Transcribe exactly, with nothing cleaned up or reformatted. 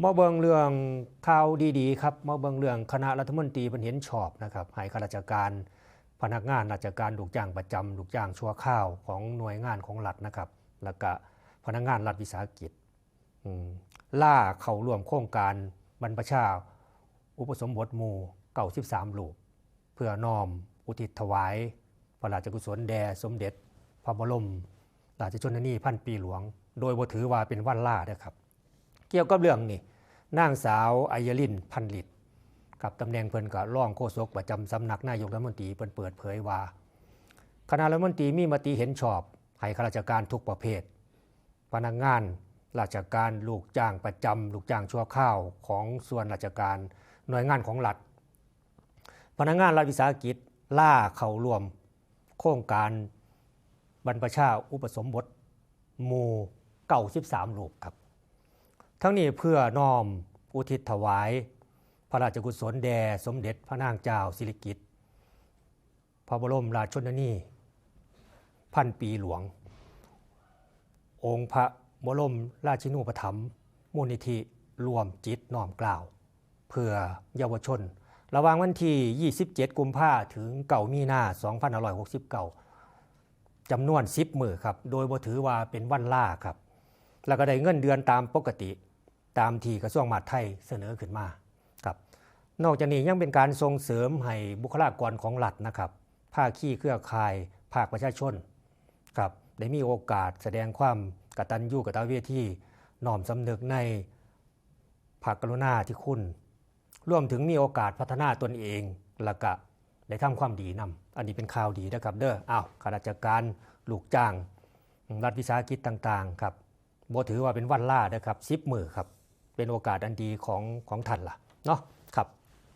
มาเบิ่งเรื่องข่าวดีๆครับ มาเบิ่งเรื่องคณะรัฐมนตรีเพิ่นเห็นชอบนะครับ ให้ข้าราชการ พนักงานราชการลูกจ้างประจำ ลูกจ้างชั่วคราวของหน่วยงานของรัฐนะครับ แล้วก็พนักงานรัฐวิสาหกิจ อืม ลาเข้าร่วมโครงการบรรพชาอุปสมบทหมู่ เก้าสิบสาม รูป เพื่อน้อมอุทิศถวายพระราชกุศลแด่สมเด็จพระบรมราชชนนีพันปีหลวง โดยบ่ถือว่าเป็นวันลาเด้อครับ เกี่ยวกับเรื่องนี้ นางสาวไอยริน พันลิต กับตำแหน่งเพิ่นก็รองโฆษกประจำสำนักนายกรัฐมนตรี เพิ่นเปิดเผยว่า คณะรัฐมนตรีมีมติเห็นชอบให้ข้าราชการทุกประเภท พนักงานราชการลูกจ้างประจำ ลูกจ้างชั่วคราวของส่วนราชการหน่วยงานของรัฐ พนักงานรัฐวิสาหกิจลาเข้าร่วมโครงการบรรพชาอุปสมบทหมู่ เก้าสิบสาม รูปครับ ทั้งนี้เพื่อน้อมอุทิศถวายพระราชกุศลแด่สมเด็จพระนางเจ้าสิริกิติ์ พระบรมราชชนนีพันปีหลวง องค์พระบรมราชินูปถัมภ์ มูลนิธิร่วมจิตน้อมเกล้าเพื่อเยาวชน ระหว่างวันที่ ยี่สิบเจ็ด กุมภาถึง เก้า มีนา สองพันห้าร้อยหกสิบเก้า จำนวน สิบ มื้อครับ โดยบ่ถือว่าเป็นวันลาครับ แล้วก็ได้เงินเดือนตามปกติ ตามที่กระทรวงมหาดไทยเสนอขึ้นมาครับ นอกจากนี้ยังเป็นการส่งเสริมให้บุคลากรของรัฐนะครับ ภาคีเครือข่ายภาคประชาชนครับ ได้มีโอกาสแสดงความกตัญญูกตเวที น้อมสำนึกในพระกรุณาธิคุณ รวมถึงมีโอกาสพัฒนาตนเอง และกะได้ทำความดีนำ อันนี้เป็นข่าวดีนะครับเด้อ อ้าว ข้าราชการ ลูกจ้าง รัฐวิสาหกิจต่างๆครับ บ่ถือว่าเป็นวันลาเด้อครับ สิบ มื้อครับ เป็นโอกาสอันดีของของท่านล่ะเนาะครับ